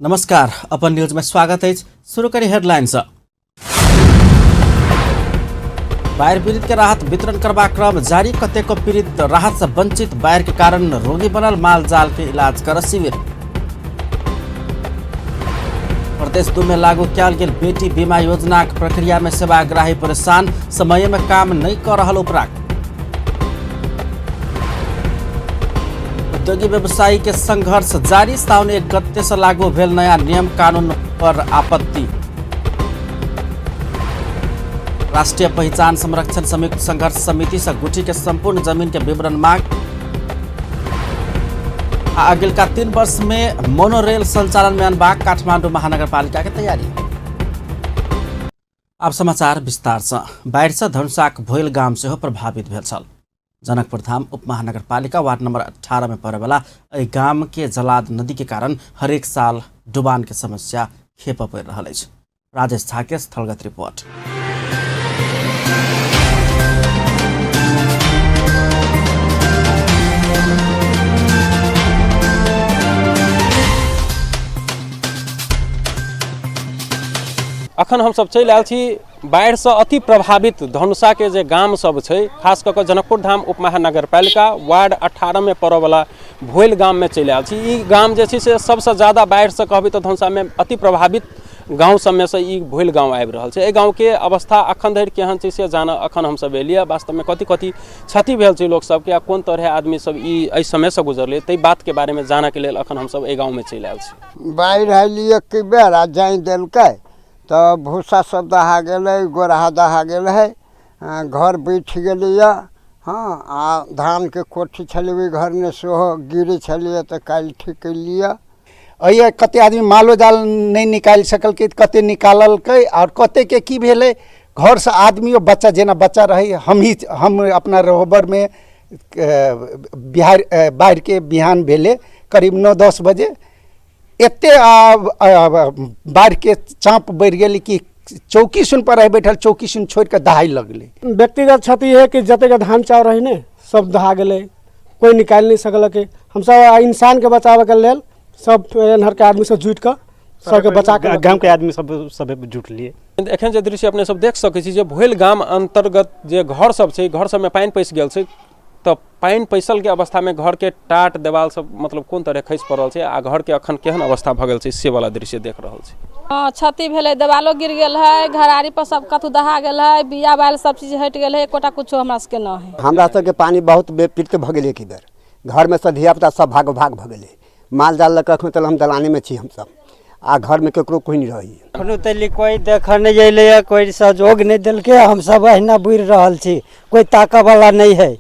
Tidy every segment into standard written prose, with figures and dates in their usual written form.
नमस्कार, अपन न्यूज में स्वागत है। शुरू करी हेडलाइन से। बाढ़ि पीड़ित के राहत वितरण करबाक क्रम जारी। कतेको पीड़ित राहत से वंचित। बाढ़ि के कारण रोगी बनल माल जाल के इलाज कर शिविर। प्रदेश 2 में लागू कयल गेल बेटी बीमा योजनाक प्रक्रिया में सेवाग्राही परेशान। समय में काम नहीं कर रहल उपराग। उद्योगी व्यवसायी के संघर्ष जारी। साउन 1 गते से लागू भेल नया नियम कानून पर आपत्ति। राष्ट्रीय पहिचान संरक्षण संयुक्त संघर्ष समिति से गुठी के संपूर्ण जमीन के विवरण मांग। आ अगिलका 3 वर्ष में मोनोरेल संचालन में अनबाक काठमांडू महानगरपालिका के तैयारी। अब समाचार विस्तार से। बाढ़ि से धनुषाक भोइल गाम सेहो प्रभावित भेल छल। जनकपुर धाम उपमहानगरपालिका वार्ड नंबर 18 में पड़े वाला एहि गाम के जलाद नदी के कारण हरेक साल डुबान के समस्या खेप पड़ि रहल अछि। राजेश झा के स्थलगत रिपोर्ट। अखन हम सब चलि आयल छी बाढ़िसँ अति प्रभावित धनुषा के जे गाम सब छै, खास कऽ कऽ जनकपुर धाम उपमहानगरपालिका वार्ड 18 में पड़यवला भोइल गाम में चलि आयल छी। ई गाम जे छै से सबसँ ज्यादा बाढ़िसँ कहबै तऽ धनुषा में अति प्रभावित गाँव सबमे से ई भोइल गाँव आबि रहल छै। एहि गाँवके अवस्था अखन धरि केहन छै से जानऽ अखन हमसब एलियै। वास्तवमे कथी कथी क्षति भेल छै लोक सबके आ कोन तरहे आदमी सब ई एहि समयसँ गुजरलै, ताहि बातके बारेमे जानऽके लेल अखन हमसब एहि गाँवमे चलि आयल छी। बाढ़ि आयली एक बेर आ जाहि देलकै तऽ भूसा सब दहा गेलै, गोरहा दहा गेल है, घर बैठ गेलैए। हँ, आ धानके कोठी छलै ओहि घरमे सेहो गिरै छलैए तऽ काल्हि ठीक केलियै। एहि कते आदमी मालो जाल नहि निकालि सकलकै, कते निकाललकै आओर कतेके की भेलै, घरसँ आदमियो बच्चा जेना बच्चा रहै, हम अपना रोहबरमे बिहार बाढ़िके बिहान भेलै करीब 9-10 बजे, एते बाढ़िके चाँप बढ़ि गेलै कि चौकी सुन पर रहि बैठल, चौकी सुन छोड़ि कऽ दहाइ लगलै। व्यक्तिगत क्षति है कि जतेक धान चाउर रहै ने सब दहा गेलै, कोइ निकालि नहि सकलकै। हमसब इंसानके बचाबैके लेल सब एन्हरके आदमी सब जुटि कऽ सबके बचा कऽ गाँवके आदमी सब सब जुटलियै। एखन जे दृश्य अपने सब देख सकै छी जे भोइल गाम अन्तर्गत जे घर सब छै, घर सबमे पानि पैसि गेल छै। तऽ पानि पैसल के अवस्थामे घरके टाट देवाल सब मतलब कोन तरह खसि पड़ल छै आ घरके अखन केहन अवस्था भऽ गेल छै से वाला दृश्य देख रहल छी। हँ, क्षति भेलै, देवालो गिर गेल है, घरारी पर सब कथू दहा गेल है, बिया बालि सब चीज हटि गेल है, एकोटा कुछो हमरा सबके न है। हमरा सबके पानि बहुत पीड़ित भऽ गेलै। एक बेर घरमे से धियापुता सब भाग भाग भऽ गेलै, माल जाल लऽ कऽ एखन तक हम दलानेमे छी हमसब, आ घरमे ककरो कोइ नहि रहैए। एखनो तक कोइ देखऽ नहि अयलैए, कोइ सहयोग नहि देलकै, हमसब अहिना बुड़ि रहल छी, कोइ ताकऽवला नहि है।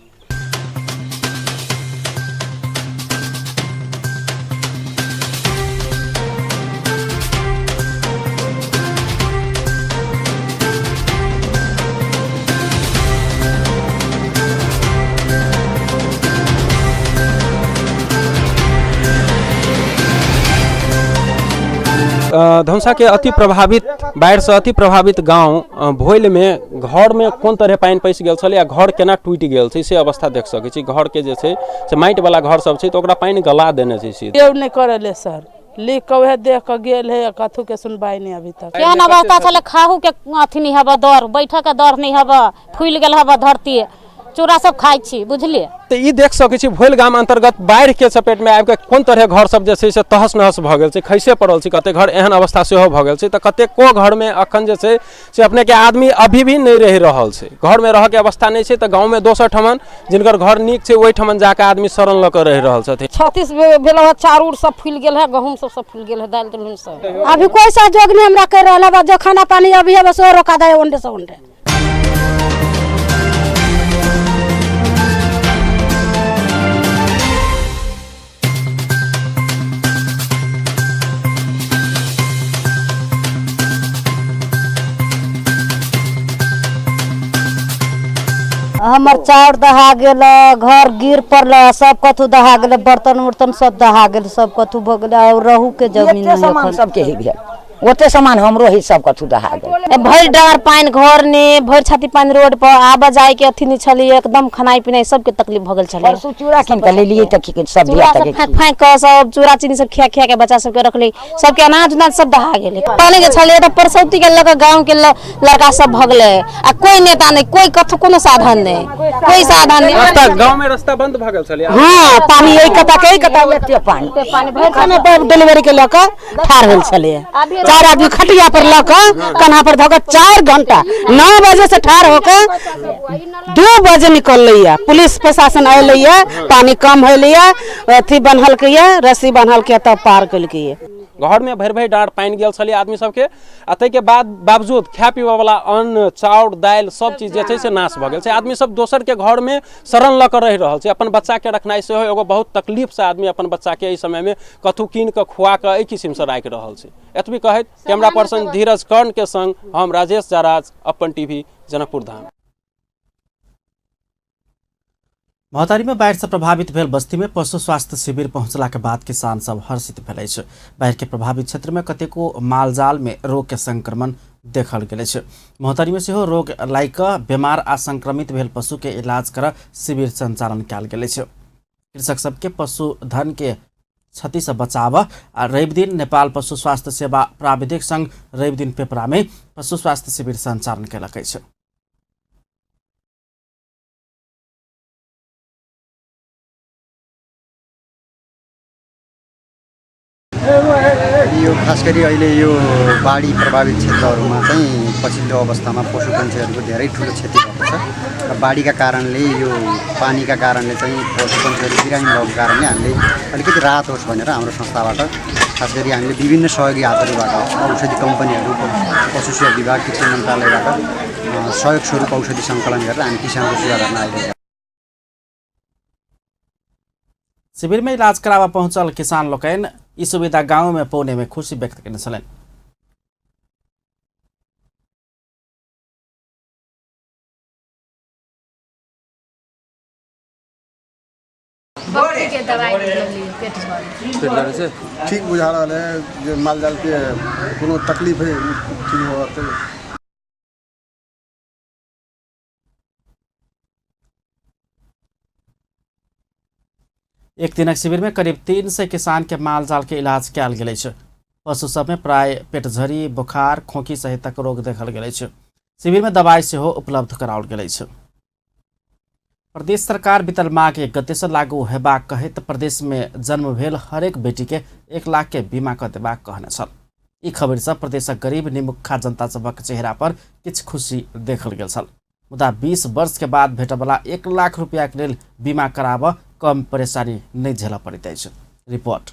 धनुषा के अति प्रभावित बाढ़ि से अति प्रभावित गांव भोइल में घर में कोन तरह पानि पैसि गेल छलै आ घर केना टूटि गेल छै से अवस्था देख सकै छी। घर के जे छै से माटि वाला घर सब छै तऽ ओकरा पानि गला देने छै सीधे। केओ नहि करले सर, लिख कऽ उएह देख कऽ गेल है, कथू के सुनवाई नहि अभी तक। केहन अवस्था छलै, खाहू के अथी नहि हबऽ, दर बैठऽ के दर नहि हबऽ, फूलि गेल हबऽ धरती, चूड़ा सब खाइ छी बुझलिए। तऽ ई देख सकै छी भोइल गाम अंतर्गत बाढ़ि के चपेट में आबि कऽ कोन तरह घर सब जे छै से तहस नहस भऽ गेल छै, खैसे पड़ल छै कते घर, एहन अवस्था सेहो भऽ गेल छै। तऽ कतेको घर में अखन जे छै से अपने के आदमी अभी भी नहि रहि रहल छै, घर में रहऽ के अवस्था नहि छै। तऽ गाँव में दोसर ठमन जिनकर घर नीक छै ओहि ठमन जाकऽ आदमी शरण लऽ कऽ रहि रहल छथिन। 36 भेल है, चाउर सब फूलि गेल है, गहूँम सब फूलि गेल है, दालि दुलहन सब। अभी कोई सहयोग नहीं हमरा कर रहल है, जो खाना पानी अभी है बस रोका दे ओंडे से ओंडे। हमर चाउर दहा गेल, घर गिर पड़ल, सब कथू दहा गेल, बर्तन उर्तन सब दहा गेल, सब कथू भऽ गेल। और रहू के जमीन सामान सबके ही भेल, ओते सामान हमरो ही सब कथू दहा गेल। भरि डगर पानि घर ने, भरि छाती पानि रोड पर, आबऽ जाय के अथी नहि छलै, एकदम खेनाइ पिनाइ सबके तकलीफ भऽ गेल छलै। परसू चूड़ा कीन कऽ लेलियै तऽ सब चूड़ा सब फाँकि फाँकि कऽ सब चूड़ा चीनी सब खिया खिया के बच्चा सबके रखली, सबके अनाज उनाज सब दहा गेलै। पानि के छलै तऽ परसौती के लऽ कऽ गाँव के लड़का सब भगलै आ कोई नेता नहि, कोई कथू कोनो साधन नहि, कोई साधन नहि। रास्ता गाँव में रास्ता बंद भऽ गेल छलै। हाँ, पानी एक कता के एक कता एते पानी भरि समय डिलीवरी के लऽ कऽ ठाढ़ भेल छलै। 4 आदमी खटिया पर लऽ कऽ कन्हा पर धऽ कऽ 4 घंटा 9 बजे से ठाढ़ होकर 2 बजे निकललै। पुलिस प्रशासन अयलैया, पानी कम होइलैया, अथी बन्हलकैया, रस्सी बन्हलकै तब पार केलकैया। घर में भरि भरि डाँड़ पानि गेल छलै आदमी सबके आ ताहिके बाद बावजूद खाय पीबऽ वाला अन्न चाउर दालि सब चीज जे छै से नाश भऽ गेल छै। आदमी सब दोसर के घर में शरण लऽ कऽ रहि रहल छै। अपन बच्चा के रखनाइ सेहो एगो बहुत तकलीफ से आदमी अपन बच्चा के एहि समय में कथू कीन कऽ खुआ कऽ एहि किसिम से राखि रहल छै। एतबी कहैत कैमरा पर्सन धीरज कर्ण के संग हम राजेश जाराज, अपन टीवी, जनकपुर धाम। महोत्तरी में बाढ़ि से प्रभावित भेल बस्ती में पशु स्वास्थ्य शिविर पहुंचला के बाद किसान सब हर्षित भेल अछि। बाढ़ि के प्रभावित क्षेत्र में कतेको मालजाल में रोग के संक्रमण देखल गेल अछि। महोत्तरी में सेहो रोग लागि कऽ बीमार आ संक्रमित भेल पशु के इलाज कर शिविर संचालन कयल गेल अछि। कृषक सबके पशुधन के क्षति से बचाव आ रवि दिन नेपाल पशु स्वास्थ्य सेवा प्राविधिक संघ रवि दिन पेपरा में पशु स्वास्थ्य शिविर संचालन कयलक अछि। यो खास गरी अहिले यो बाढी प्रभावित क्षेत्रहरूमा चाहिँ पछिल्लो अवस्थामा पशु पन्छीहरूको धेरै ठुलो क्षति भएको छ र बाढीका कारणले यो पानीका कारणले चाहिँ पशु पन्छीहरू बिरामी भएको कारणले हामीले अलिकति राहत होस् भनेर हाम्रो संस्थाबाट खास गरी हामीले विभिन्न सहयोगी हातहरूबाट औषधि कम्पनीहरू, पशु सेवा विभाग, कृषि मन्त्रालयबाट सहयोग स्वरूप औषधि सङ्कलन गरेर हामी किसानको सेवा गर्न आइरहेका। शिविर में इलाज कराबऽ पहुंचल किसान लोकनि ई सुविधा गाँव में पौने में खुशी व्यक्त केने छलनि। बकरी के दवाई पेट झड़ी ठीक बुझा रहल है जे माल जाल के कोनो तकलीफ है ठीक होते। एक दिनक शिविर में करीब 300 किसान के माल जाल के इलाज कयल गेल अछि। पशु सब में प्राय पेटझरी, बुखार, खोंखी सहितक रोग देखल गेल अछि। शिविर में दवाई सेहो उपलब्ध कराओल गेल अछि। प्रदेश सरकार बीतल माघ 1 गते से लागू हेबाक कहैत प्रदेश में जन्म भेल हरेक बेटी के 1 लाख के बीमा कऽ देबाक कहने छल। ई खबर से प्रदेशक गरीब निमुखा जनता सभक चेहरा पर किछु खुशी देखल गेल छल। मुदा 20 वर्ष के बाद भेटयवला 1 लाख रुपया के लेल बीमा कराबऽ कम परेशानी नहि झेलऽ पड़ैत अछि। रिपोर्ट।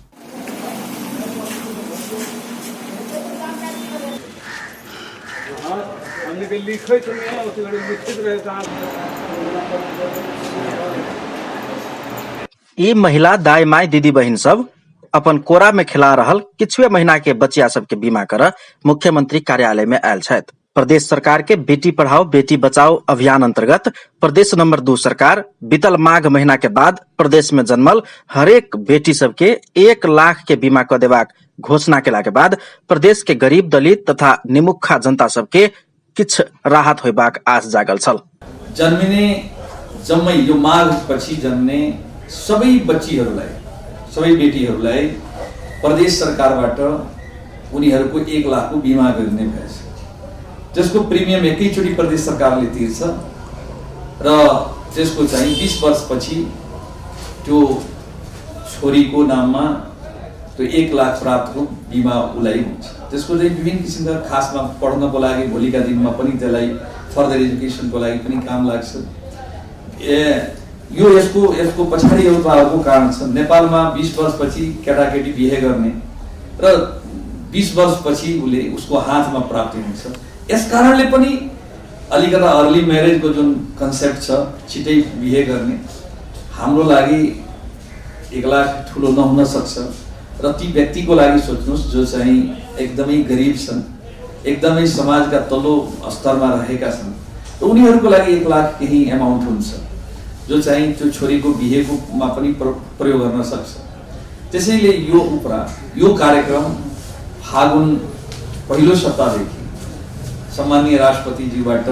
ई महिला दाई माई दीदी बहिन सब अपन कोरा में खेला रहल किछुए महीना के बचिया सबके बीमा कर मुख्यमंत्री कार्यालय में आयल छथि। प्रदेश सरकार के बेटी पढ़ाओ बेटी बचाओ अभियान अंतर्गत प्रदेश नंबर 2 सरकार बीतल माघ महीना के बाद प्रदेश में जन्मल हरेक बेटी सबके 1 लाख के बीमा क देबाक घोषणा केला के बाद प्रदेश के गरीब दलित तथा निमुखा जनता सबके किछ राहत होइबाक आस जागल छल। जन्मिने जम्मै यो माघ पछि जन्मने सबै बच्चीहरूलाई सबै बेटीहरूलाई प्रदेश सरकारबाट उनीहरूको 1 लाखको बिमा गरिने भएछ, त्यसको प्रिमियम एकैचोटि प्रदेश सरकारले तिर्छ र त्यसको चाहिँ 20 वर्षपछि त्यो छोरीको नाममा त्यो 1 लाख प्राप्तको बिमा उसलाई हुन्छ। त्यसको चाहिँ विभिन्न किसिमका खासमा पढ्नको लागि भोलिका दिनमा पनि त्यसलाई फर्दर एजुकेसनको लागि पनि काम लाग्छ। यो यसको यसको पछाडि एउटा अर्को कारण छ। नेपालमा 20 वर्षपछि केटाकेटी बिहे गर्ने र 20 वर्षपछि उसले उसको हातमा प्राप्ति हुन्छ। यस कारणले पनि अलिकता अर्ली म्यारेजको जुन कन्सेप्ट छ छिटै बिहे गर्ने हाम्रो लागि 1 लाख ठुलो नहुन सक्छ र ती व्यक्तिको लागि सोच्नुहोस् जो चाहिँ एकदमै गरिब छन्, एकदमै समाजका तल्लो स्तरमा रहेका छन्, र उनीहरूको लागि 1 लाख केही एमाउन्ट हुन्छ जो चाहिँ त्यो छोरीको बिहेकोमा पनि प्रयोग गर्न सक्छ। त्यसैले यो उपरा यो कार्यक्रम फागुन पहिलो सप्ताहदेखि सम्माननीय राष्ट्रपतिज्यूबाट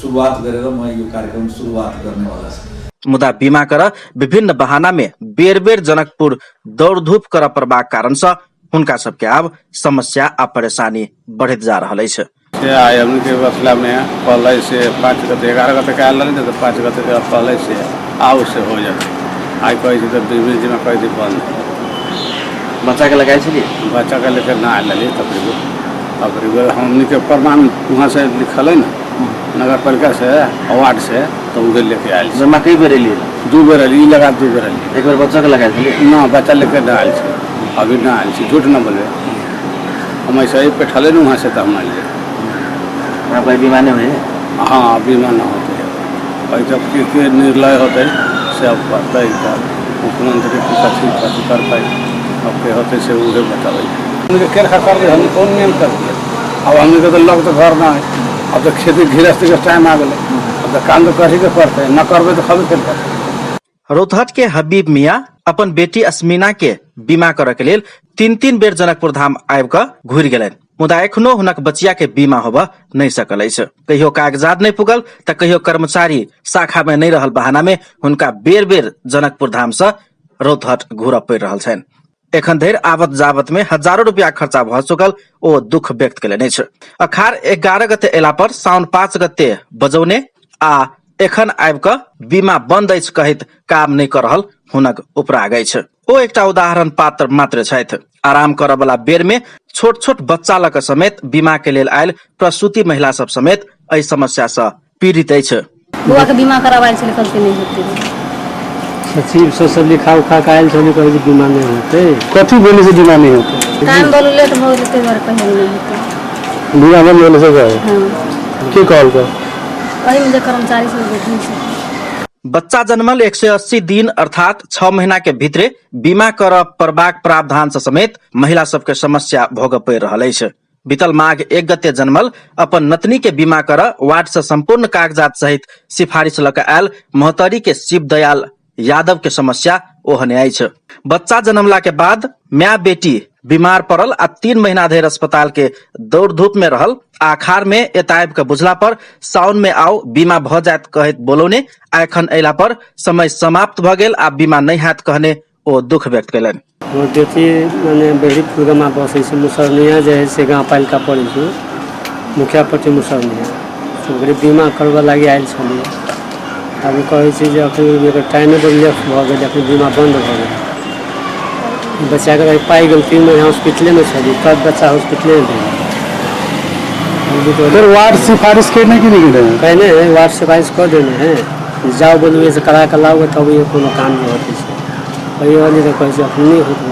सुरुवात गरेर म यो कार्यक्रम सुरुवात गर्नेवाला छु। मुदा बीमा कर विभिन्न बहाना में बेर बेर जनकपुर दौड़धूप कर पड़बाक कारण से हुनका सबके आब समस्या आ परेशानी बढ़ैत जा रहल अछि। से आइ हमनी के बसला में पहले से 5 गते 11 गते के आयल रहली, तऽ 5 गते के पहले से आउ से हो जाए। आइ कहै छै तऽ 20 दिन कहै छै बंद। बच्चा के लगाइ छलियै? बच्चा के लेकर ना आयल रहली। तकरीबन हमनी के प्रमाण वहाँ से लिखल है ना नगर पालिका से वार्ड से, तो उधर लेके आयल। जमा कई बेर एलियै? 2 बेर एलियै, ई लगा 2 बेर एलियै। एक बेर बच्चा के लगाइ छलियै? ना, बच्चा लेके ना आयल छै, अभी ना आयल छै, झूठ ना बोलबै। हम ऐसे ही बैठले न वहाँ से तऽ हम आयल। वहाँ बीमा नहीं हुए? हाँ, बीमा ना होते है। और जब के के निर्णय होते से अब पता ही मुख्यमंत्री की कथी कथी कर पाई, अब के होते से उहे बताबै। हमनी के खा कर दे, हमनी कौन नियम कर दिए? अब हमनी के तो लग तो घर ना है, अब तो खेती गृहस्थी के टाइम आ गेलै, अब तो काम तो करही के पड़तै, न करबै तो खबे फेर करतै। रौतहट के हबीब मियाँ अपन बेटी अस्मिना के बीमा करऽ के लेल 3-3 बेर जनकपुर धाम आबि कऽ घुरि गेलनि, मुदा एखनो हुनक बचिया के बीमा होबऽ नहि सकल अछि। कहियो कागजात नहि पुगल तऽ कहियो कर्मचारी शाखा में नहि रहल बहाना में हुनका बेर बेर जनकपुर धाम से रौतहट घुरऽ पड़ि रहल छनि। एखन धरि आवत जावत में हजारों रुपया खर्चा भऽ चुकल ओ दुख व्यक्त केलनि अछि। अखार 11 गते अयला पर साउन 5 गते बजौने आ एखन आबि कऽ बीमा बंद अछि कहैत काम नहि कऽ रहल हुनक उपराग अछि। ओ एकटा उदाहरण पात्र मात्र छथि। आराम करऽ वाला बेर में छोट छोट बच्चा लऽ कऽ समेत बीमा के लेल आयल प्रसूति महिला सब समेत एहि समस्या से पीड़ित अछि। बौआ के बीमा कराबै छलै, कहलकै नहि हेतै। सचिव सब सब लिखा उखा के आयल छलै, कहै जे बीमा नहि हेतै। कथी बोले से बीमा नहि हेतै? टाइम बोलू लेट भऽ गेलै, ताहि दुआरे कहै नहि हेतै। बीमा बंद भेलै से कहै? हँ। की कहलकै? एहिमे जे कर्मचारी सब बैठल छै। बच्चा जन्मल 180 दिन अर्थात 6 महीना के भीतरे बीमा करऽ पड़बाक प्रावधान से समेत महिला सबके समस्या भोगऽ पड़ि रहल अछि। बीतल माघ 1 गते जन्मल अपन नतनी के बीमा करऽ वार्ड से संपूर्ण कागजात सहित सिफारिश लऽ कऽ आयल महोत्तरी के शिवदयाल यादव के समस्या ओहने अछि। बच्चा जन्मला के बाद माय बेटी बीमार पड़ल आ 3 महीना धरि अस्पताल के दौड़ धूप में रहल। आखार में एतायब के बुझला पर साउन में आओ बीमा भऽ जायत कहैत बोलौने आ एखन अयला पर समय समाप्त भऽ गेल आ बीमा नहि हैत कहने ओ दुख व्यक्त कयलनि। हमर बेटी मने बहरी फुलगामा बसै छै, मुसरनिया जे है से गाँवपालिका पड़ै छै, मुखियापट्टी मुसरनिया। ओकरे बीमा करबऽ लागि आयल छलियै। आब ओ कहै छै जे अखन एकर टाइमे बड़ लेट भऽ गेल, अखन बीमा बन्द भऽ गेल। बच्चाके रहि पाइ गेल, 3 महीना हॉस्पिटलेमे छलियै, तब बच्चा हॉस्पिटलेमे भेल। फिर वार्ड सिफारिश केने कि नहीं केने? कहने है, वार्ड सिफारिश कऽ देने है, जाओ बोलू से करा के लाओ तब ये कोनो काम नहीं होते छै। कहियो तऽ कहै छै अखन नहि होतै।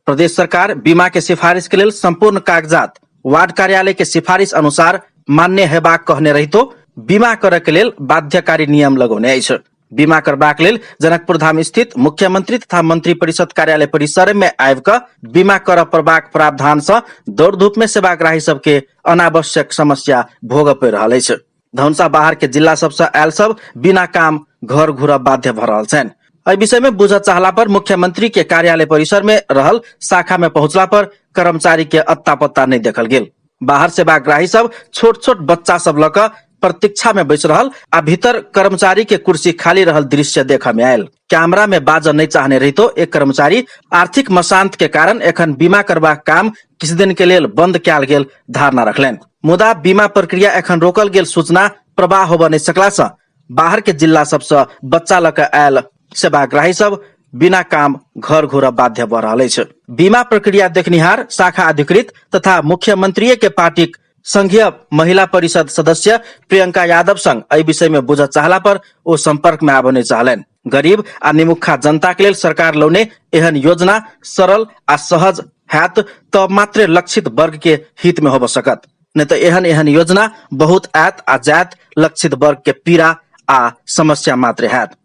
प्रदेश सरकार बीमा के सिफारिश के लेल संपूर्ण कागजात वार्ड कार्यालय के सिफारिश अनुसार मान्य हेबाक कहने रहितो बीमा करऽ के लेल बाध्यकारी नियम लगौने अछि। बीमा करबाक लेल जनकपुर धाम स्थित मुख्यमंत्री तथा मंत्री परिषद कार्यालय परिसर में आबि कऽ बीमा करऽ पड़बाक प्रावधान से दौड़धूप में सेवाग्राही सबके अनावश्यक समस्या भोगऽ पड़ि रहल अछि। धनुषा बाहर के जिला सबसँ आयल सब बिना काम घर घुरऽ बाध्य भऽ रहल छनि। एहि विषय में बुझऽ चाहला पर मुख्यमंत्री के कार्यालय परिसर में रहल शाखा में पहुंचला पर कर्मचारी के अत्ता पत्ता नहीं देखल गेल। बाहर सेवाग्राही सब छोट छोट बच्चा सब लऽ कऽ प्रतीक्षा में बैस रहल आ भीतर कर्मचारी के कुर्सी खाली रहल दृश्य देखऽ में आयल। कैमरा में बाजऽ नहीं चाहने रहितो एक कर्मचारी आर्थिक मशांत के कारण एखन बीमा करबाक काम किछु दिन के लेल बंद कयल गेल धारणा रखलनि। मुदा बीमा प्रक्रिया एखन रोकल गेल सूचना प्रवाह होबऽ नहि सकला सँ बाहर के जिला सबसँ बच्चा लऽ कऽ आयल सेवाग्राही सब बिना काम घर घुरऽ बाध्य भऽ रहल अछि। बीमा प्रक्रिया देखनिहार शाखा अधिकृत तथा मुख्यमंत्रीय के पार्टीक संघीय महिला परिषद सदस्य प्रियंका यादव संग एहि विषय में बुझऽ चाहला पर ओ संपर्क में आबऽ नहि चाहलनि। गरीब आ निमुखा जनता के लेल सरकार लौने एहन योजना सरल आ सहज हैत तब मात्रे लक्षित वर्ग के हित में होबऽ सकत, नहीं तो एहन एहन योजना बहुत आयत आ जायत लक्षित वर्ग के पीड़ा आ समस्या मात्र हैत।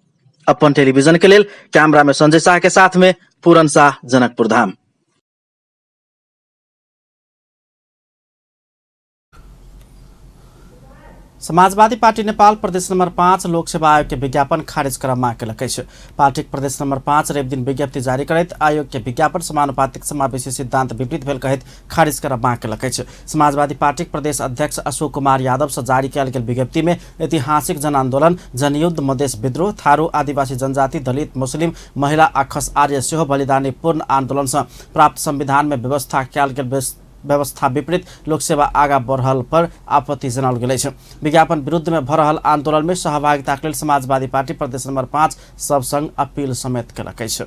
अपन टेलीविजन के लेल कैमरा में संजय शाह के साथ में पूरन शाह, जनकपुर धाम। समाजवादी पार्टी नेपाल प्रदेश नंबर 5 लोक सेवा आयोग के विज्ञापन खारिज कर माग केलक अछि। पार्टीक प्रदेश नंबर 5 रविदिन विज्ञप्ति जारी करैत आयोग के विज्ञापन समानुपातिक समावेशी सिद्धांत विपरीत भेल कहैत खारिज कर माग केलक अछि। समाजवादी पार्टीक प्रदेश अध्यक्ष अशोक कुमार यादव से जारी कयल गेल विज्ञप्ति में ऐतिहासिक जनआंदोलन, जनयुद्ध, मधेश विद्रोह, थारू, आदिवासी जनजाति, दलित, मुस्लिम, महिला आ खस आर्य सेहो बलिदानी पूर्ण आंदोलन से प्राप्त संविधान में व्यवस्था कयल गेल व्यवस्था विपरीत लोकसेवा आगा बढ़ल पर आपत्ति जनाओल गेल अछि। विज्ञापन विरुद्ध में भऽ रहल आंदोलन में सहभागिता के लेल समाजवादी पार्टी प्रदेश नंबर 5 सब संग अपील समेत केलक अछि।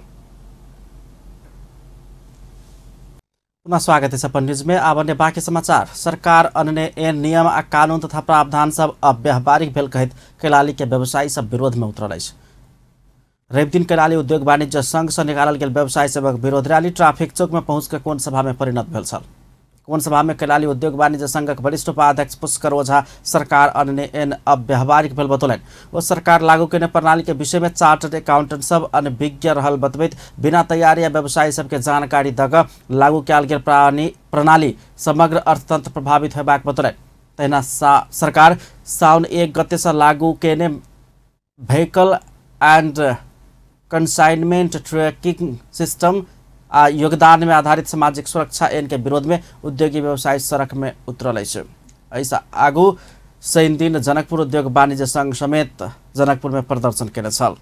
पुनः स्वागत है अपन न्यूज में। आब अन्य बाकी समाचार। सरकार अन्य एन नियम आ कानून तथा प्रावधान सब अव्यावहारिक भेल कहैत कैलाली के व्यवसायी सब विरोध में उतरल अछि। रविदिन कैलाली उद्योग वाणिज्य संघ से निकालल गेल व्यवसायी सभक विरोध रैली ट्रैफिक चौक में पहुँच के कोण सभा में परिणत भेल छल। कोण सभा में कैलाली उद्योग वाणिज्य संघक वरिष्ठ उपाध्यक्ष पुष्कर ओझा सरकार अन्य एन अव्यावहारिक भेल बतौलनि। ओ सरकार लागू केने प्रणाली के विषय में चार्टर्ड अकाउंटेंट सब अनभिज्ञ रहल बतबैत बिना तैयारी आ व्यवसायी सबके जानकारी दऽ कऽ लागू कयल गेल प्रणाली समग्र अर्थतंत्र प्रभावित होयबाक बतौलनि। तहिना सरकार साउन 1 गते से लागू केने vehicle and consignment tracking system आ योगदान में आधारित सामाजिक सुरक्षा ऐन के विरोध में उद्योगी व्यवसायी सड़क में उतरल अछि। एहिसँ आगू शनि दिन जनकपुर उद्योग वाणिज्य संघ समेत जनकपुर में प्रदर्शन केने छल।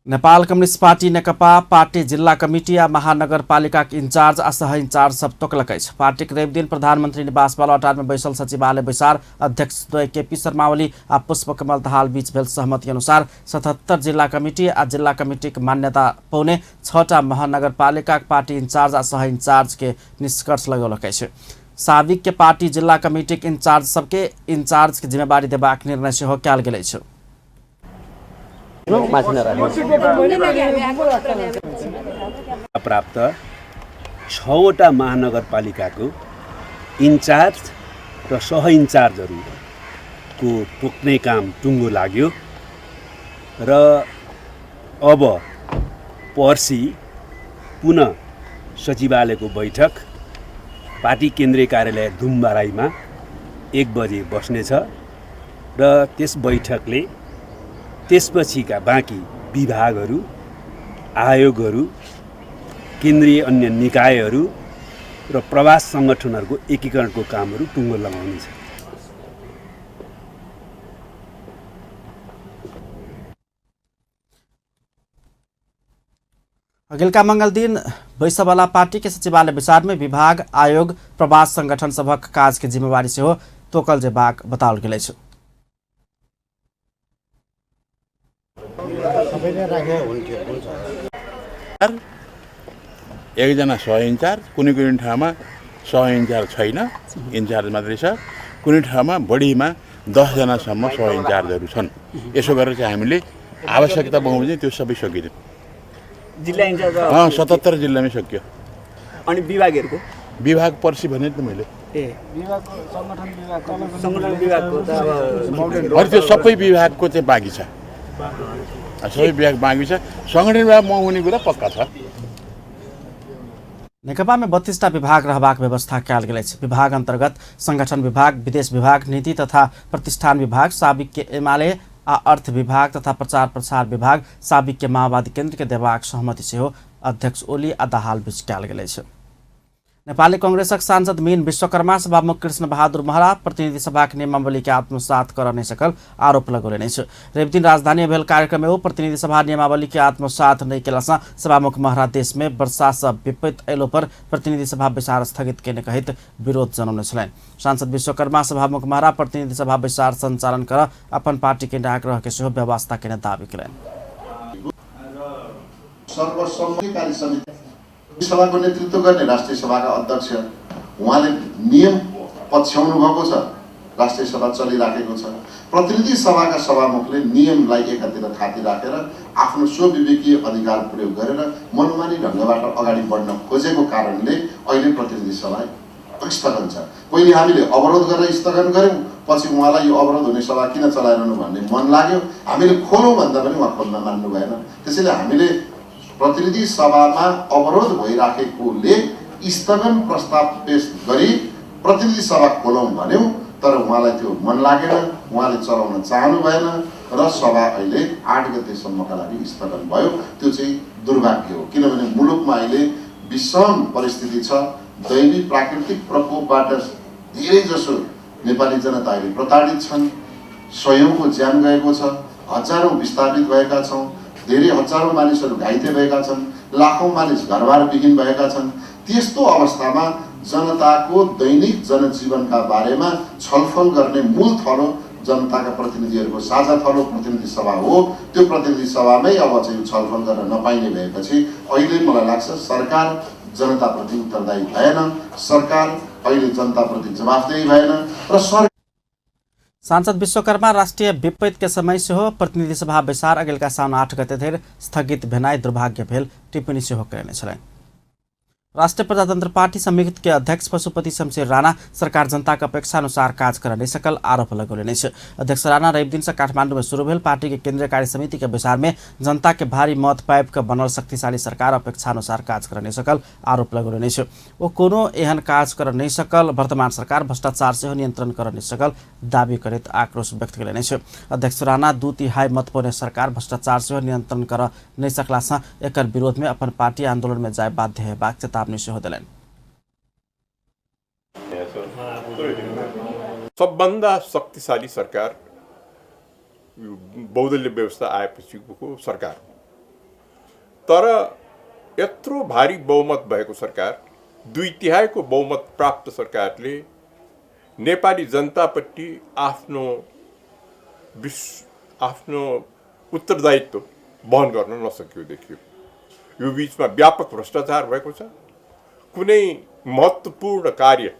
Nepal communist party Nekapa party जिल्ला कमिटी आ महानगरपालिकाक इंचार्ज आ सह इंचार्ज सब तोकलक अछि। पार्टीक रविदिन प्रधानमंत्री निवास बालुवाटार में बैसल सचिवालय बैसार अध्यक्ष द्वय केपी शर्मा ओली आ पुष्पकमल दाहाल बीच भेल सहमति अनुसार 77 जिल्ला कमिटी आ जिल्ला कमिटीक मान्यता पौने 6टा महानगरपालिकाक पार्टी इंचार्ज आ सह इंचार्ज के निष्कर्ष लगौलक अछि। साविक के पार्टी जिल्ला कमिटीक इंचार्ज सबके इंचार्ज के जिम्मेवारी देबाक निर्णय सेहो कयल गेल अछि। प्राप्त 6वटा महानगरपालिकाको इन्चार्ज र सह इन्चार्जहरूको तोक्ने काम टुङ्गो लाग्यो र अब पर्सि पुनः सचिवालयको बैठक पार्टी केन्द्रीय कार्यालय धुमबाराईमा 1 बजे बस्नेछ र त्यस बैठकले त्यसपछिका बाँकी विभागहरू, आयोगहरू, केन्द्रीय अन्य निकायहरू र प्रवास सङ्गठनहरूको एकीकरणको कामहरू टुङ्गो लगाउनेछ। अगिलका मंगल दिन बैसवाला पार्टी के सचिवालय बैसार में विभाग, आयोग, प्रवास संगठन सभक काज के जिम्मेवारी सेहो तोकल जेबाक बताओल गेल अछि। एकजना सह इन्चार्ज, कुनै कुनै ठाउँमा सह इन्चार्ज छैन, इन्चार्ज मात्रै छ, कुनै ठाउँमा बढीमा 10 जनासम्म सह इन्चार्जहरू छन्। यसो गरेर चाहिँ हामीले आवश्यकता बमोजिम त्यो सबै सकिँदैन। जिल्ला इन्चार्ज 77 जिल्लामै सकियो। अनि विभागहरूको विभाग पर्सि भने त मैले ए सङ्गठन विभागको त अब त्यो सबै विभागको चाहिँ बाँकी छ, सबै विभाग बाँकी छ। सङ्गठन विभाग म हुने कुरा पक्का छ। नेकपा में 32टा विभाग रहबाक व्यवस्था कयल गेल अछि। विभाग अंतर्गत संगठन विभाग, विदेश विभाग, नीति तथा प्रतिष्ठान विभाग, साबिक के एमाले आ अर्थ विभाग तथा प्रचार प्रसार विभाग साबिक के माओवादी केन्द्र के देबाक सहमति सेहो अध्यक्ष ओली आ दाहाल बीच कयल गेल अछि। नेपाली कांग्रेसक सांसद मीन विश्वकर्मा सभामुख कृष्ण बहादुर महरा प्रतिनिधि सभाक नियमावली के आत्मसात कर नहि सकल आरोप लगौलनि अछि। रविदिन राजधानी भेल कार्यक्रम में ओ प्रतिनिधि सभा नियमावली के आत्मसात नहि केलासँ सभामुख महरा देश में वर्षा सँ विपरीत अयलो पर प्रतिनिधि सभा बैसार स्थगित केने कहैत विरोध जनौने छलनि। सांसद विश्वकर्मा सभामुख महरा प्रतिनिधि सभा बैसार संचालन कर अपन पार्टी के आग्रह के सेहो व्यवस्था केने दावी केलनि। सर्वसम्मति कार्य समिति सभाको नेतृत्व गर्ने राष्ट्रिय सभाका अध्यक्ष उहाँले नियम पछ्याउनु भएको छ, राष्ट्रिय सभा चलिराखेको छ। प्रतिनिधि सभाका सभामुखले नियमलाई एकातिर थाती राखेर आफ्नो स्वविवेकीय अधिकार प्रयोग गरेर मनमानी ढङ्गबाट अगाडि बढ्न खोजेको कारणले अहिले प्रतिनिधि सभा स्थगन छ। पहिले हामीले अवरोध गरेर स्थगन गऱ्यौँ, पछि उहाँलाई यो अवरोध हुने सभा किन चलाइरहनु भन्ने मन लाग्यो। हामीले खोलौँ भन्दा पनि उहाँ खोल्न मान्नु भएन। त्यसैले हामीले प्रतिनिधि सभामा अवरोध भइराखेकोले स्थगन प्रस्ताव पेश गरी प्रतिनिधि सभा खोलौँ भन्यौँ, तर उहाँलाई त्यो मन लागेन, उहाँले चलाउन चाहनु भएन र सभा अहिले 8 गतेसम्मका लागि स्थगन भयो। त्यो चाहिँ दुर्भाग्य हो, किनभने मुलुकमा अहिले विषम परिस्थिति छ। दैवी प्राकृतिक प्रकोपबाट धेरैजसो नेपाली जनता अहिले प्रताडित छन्, सयौंको ज्यान गएको छ, हजारौं विस्थापित भएका छौँ, धेरै हजारौं मानिसहरू घाइते भएका छन्, लाखौं मानिस घरबारविहीन भएका छन्। त्यस्तो अवस्थामा जनताको दैनिक जनजीवनका बारेमा छलफल गर्ने मूल थलो जनताका प्रतिनिधिहरूको साझा थलो प्रतिनिधि सभा हो। त्यो प्रतिनिधि सभामै अब चाहिँ छलफल गर्न नपाइने भएपछि अहिले मलाई लाग्छ सरकार जनताप्रति उत्तरदायी भएन, सरकार अहिले जनताप्रति जवाफदेही भएन र सरकार। सांसद विश्वकर्मा राष्ट्रिय विपत्ति के समय सेहो प्रतिनिधि सभा बैसार अगिलका साउन 8 गते धरि स्थगित भेनाइ दुर्भाग्य भेल टिप्पणी सेहो कयने छलनि। राष्ट्रिय प्रजातंत्र पार्टी संयुक्त के अध्यक्ष पशुपति शमशेर राणा सरकार जनता के अपेक्षा अनुसार काज कर नहीं सकल आरोप लगौलनि अछि। अध्यक्ष राणा रवि दिन से काठमांडू में शुरू भेल पार्टी के केंद्रीय कार्य समिति के बैसार में जनता के भारी मत पाबि के बनल शक्तिशाली सरकार अपेक्षा अनुसार काज कर नहीं सकल आरोप लगौलनि अछि। ओ कोनो एहन काज कर नहीं सकल वर्तमान सरकार भ्रष्टाचार सेहो नियंत्रण कर नहीं सकल दावी करैत आक्रोश व्यक्त कयलनि अछि। अध्यक्ष राणा 2/3 मत पौने सरकार भ्रष्टाचार सेहो नियंत्रण कर नहीं सकला सँ एकर विरोध में अपन पार्टी आंदोलन में जाय बाध्य हेबाक चेतावनी सेहो देलनि। सबभन्दा शक्तिशाली सरकार बहुदलीय व्यवस्था आएपछिको सरकार हो, तर यत्रो भारी बहुमत भएको सरकार, 2/3 बहुमत प्राप्त सरकारले नेपाली जनतापट्टि आफ्नो आफ्नो उत्तरदायित्व वहन गर्न नसक्यो देखियो। यो बीचमा व्यापक भ्रष्टाचार भएको छ, कुनै महत्त्वपूर्ण कार्य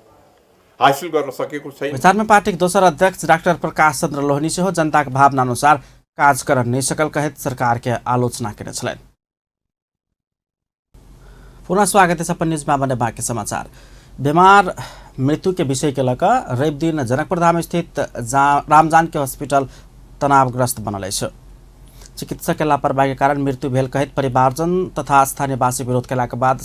हासिल गर्न सकेको छैन। बैसारमे पार्टीक दोसर अध्यक्ष डाक्टर प्रकाश चंद्र लोहनी सेहो जनताक भावना अनुसार काज कर नहि सकल कहैत सरकार के आलोचना केने छलनि। पुनः स्वागत है अपन न्यूजमा बने बाँकी समाचार। बीमार मृत्यु के विषय के लऽ कऽ रवि दिन जनकपुरधाम स्थित रामजानकी हॉस्पिटल तनावग्रस्त बनल अछि। चिकित्सक के लापरवाही के कारण मृत्यु भेल कहैत परिवारजन तथा स्थानीयवासी विरोध कयलाक बाद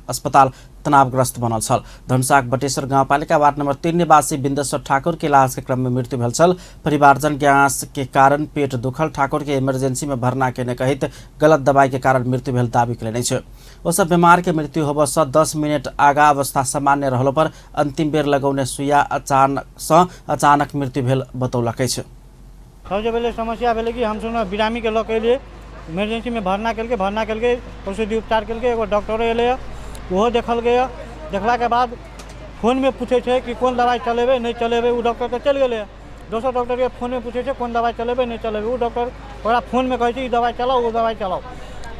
अस्पताल तनावग्रस्त बनल छल। धनुषाक बटेश्वर गाउँपालिका वार्ड नंबर 3 निवासी बिन्देश्वर ठाकुर के इलाज के क्रम में मृत्यु भेल छल। परिवारजन गैस के कारण पेट दुखल ठाकुर के इमरजेंसी में भर्ना केने कहैत गलत दवाई के कारण मृत्यु भेल दावी कयलनि अछि। ओ सब बीमार के मृत्यु होबऽ सँ 10 मिनट आगा अवस्था सामान्य रहलो पर अंतिम बेर लगौने सुइया अचानक मृत्यु भेल बतौलक अछि। सबसे पहिले समस्या भेलै कि हमसब बिरामीके लऽ के एलियै, इमरजेंसीमे भर्ना केलकै, औषधि उपचार केलकै, एगो डॉक्टरो एलैए ओहो देखलकै। देखलाके बाद फोनमे पूछै छै कि कोन दवाइ चलेबै नहि चलेबै, ओ डॉक्टर तऽ चलि गेलै। दोसर डॉक्टरके फोनमे पूछै छै कोन दवाइ चलेबै नहि चलेबै, ओ डॉक्टर ओकरा फोनमे कहै छै ई दवाइ चलाउ ओ दवाइ चलाउ।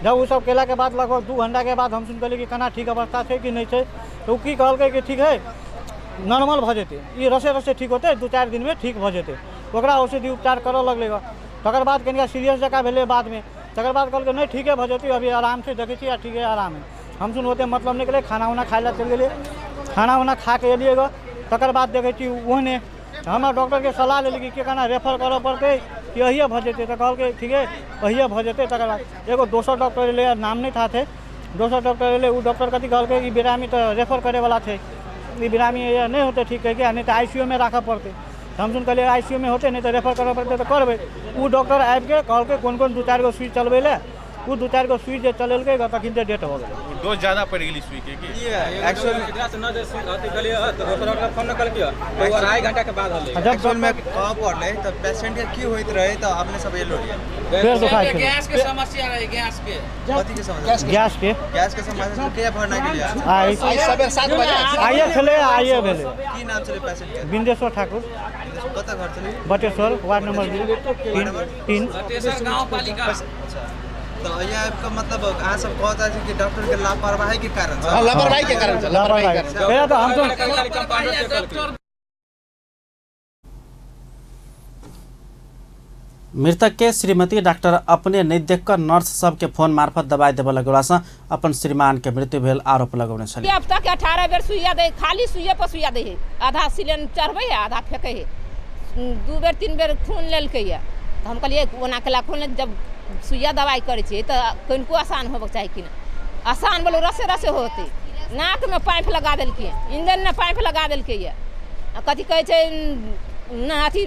जब ओसब केलाके बाद लगभग 2 घंटाके बाद हम सुनि कहलियै कि केना ठीक अवस्था छै कि नहि छै, तऽ ओ की कहलकै कि ठीक है नॉर्मल भऽ जेतै, ई रसे रसे ठीक होतै, 2-4 दिनमे ठीक भऽ जेतै। ओकरा औषधि उपचार करऽ लगलै। तकर बाद कनिका सीरियस जकाँ भेलै बादमे, तकर बाद कहलकै नहि ठीके भऽ जेतै, अभी आराम छै, देखै छियै ठीके आराम है। हम सुन ओते मतलब नहि केलियै, खाना उना खाइ लए चलि गेलियै, खाना उना खा के एलियै ग। तकर बाद देखै छी ओहने हमरा डॉक्टरके सलाह लेलियै कि केना रेफर करऽ पड़तै कि अहिए भऽ जेतै, तऽ कहलकै ठीके अहिए भऽ जेतै। तकर बाद एगो दोसर डॉक्टर एलै, नाम नहि था छै, दोसर डॉक्टर एलै, ओ डॉक्टर कथी कहलकै ई बिरामी तऽ रेफर करैवला छै, ई बिरामी नहि होतै ठीक कहिके, नहि तऽ ICU मे राखऽ पड़तै। हम सुन कहलियै ICU मे होतै नहि तऽ रेफर करऽ पड़तै तऽ करबै। ओ डॉक्टर आबिके कहलकै कोन कोन 2-4 गो सुइ चलबै लए, ओ 2-4 गो सुइ जे चलेलकै तखन तऽ डेट हो गेलै। डोज ज्यादा पड़ि गेलै सुइ के की एक्चुअल में कह पड़लै तऽ पेशेंट के की होइत रहे तऽ अपने सब एलो रहियै? पेट दुखाइ छलै। गैस के समस्या रहे, गैस के। कथी के समस्या? गैस के। गैस के समस्या के भरना के लिए आइ 7:15 बजे आइए छलै, आइए भेलै। की नाम छलै पेशेंट के? बिन्देश्वर ठाकुर। कतऽ घर छलै? Bateshwar, ward number 3। बटेश्वर गाउँपालिका। अच्छा, तऽ यहाँ आबि कऽ मतलब अहाँ सब कहत अछि कि डॉक्टर के लापरवाही के कारण छै? लापरवाही के कारण छै, लापरवाही के कारण। तऽ हम सब मृतक के श्रीमती डॉक्टर अपने नहि देख कऽ नर्स सबके फोन मार्फत दवाई देबऽ लगौलासँ अपन श्रीमान के मृत्यु भेल आरोप लगौने छली। अब तक 18 बेर सुइया दे, खाली सुइया पर सुइया दे है, आधा सिलेंडर चढ़बै है आधा फेंकै है, 2 बेर 3 बेर खून लेलकै है। तऽ हम कहलियै ओना केला खून जब सुइया दवाई करै छियै तऽ कनिको आसान होबक चाही कि नहि, आसान बोलो रसे रसे होतै। नाकमे पाइप लगा देलकै, इंजनमे पाइप लगा देलकै। कथी कहै छै ना अथी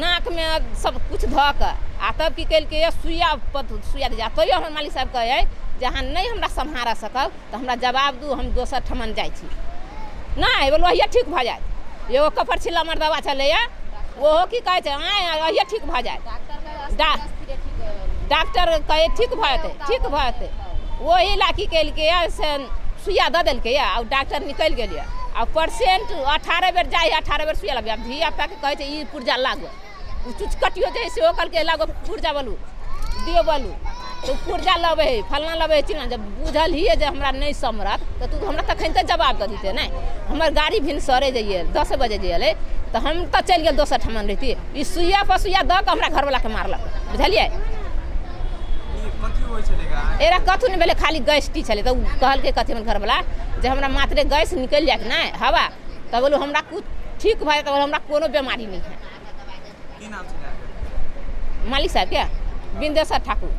नाकमे सब किछु धऽ कऽ आ तब की केलकै सुइया पर सुइया दै छै। आ तैयो हमर मालिक साहब कहै जे अहाँ नहि हमरा सम्हारा सकब तऽ हमरा जवाब दू, हम दोसर ठमन जाइ छी। नहि बोलू अहिए ठीक भऽ जायत। एगो कपड़ छिल्ला मर्दवा छलैए ओहो की कहै छै आँय अहिए ठीक भऽ जायत। डॉक्टर कहै ठीक भऽ जेतै, ठीक भऽ जेतै। ओही ला की केलकै से सुइया दऽ देलकै आ डॉक्टर निकलि गेल यऽ। आ पेशेंट 18 बेर जाइ 18 बेर सुइया लगबै। आब धिया पुताके कहै छै ई पुर्जा लागो, ओ चुचकटियो जे हइ सेहो कहलकै लागो पुर्जा बोलू दियौ बोलू, तऽ पुर्जा लबै हइ फल्लाँ लबै हइ चिल्लाँ। जब बुझल हियै जे हमरा नहि सम्हरत तऽ तू हमरा तखन तऽ जवाब दऽ दितै नहि। हमर गाड़ी भिनसरे जइयै 10 बजे जे एलै तऽ हम तऽ चलि गेल दोसर ठमन रहितियै। ई सुइया पर सुइया दऽ कऽ हमरा घरवलाके मारलक, बुझलियै। एरा कथू नहि भेलै, खाली गैस्टी छलै। तऽ ओ कहलकै कथी हमर घरवला जे हमरा मात्रे गैस निकलि जायत नहि हवा, तऽ बोलू हमरा कुछ ठीक भऽ जायत, हमरा कोनो बेमारी नहि है। मालिक साहब के बिंदेश्वर ठाकुर,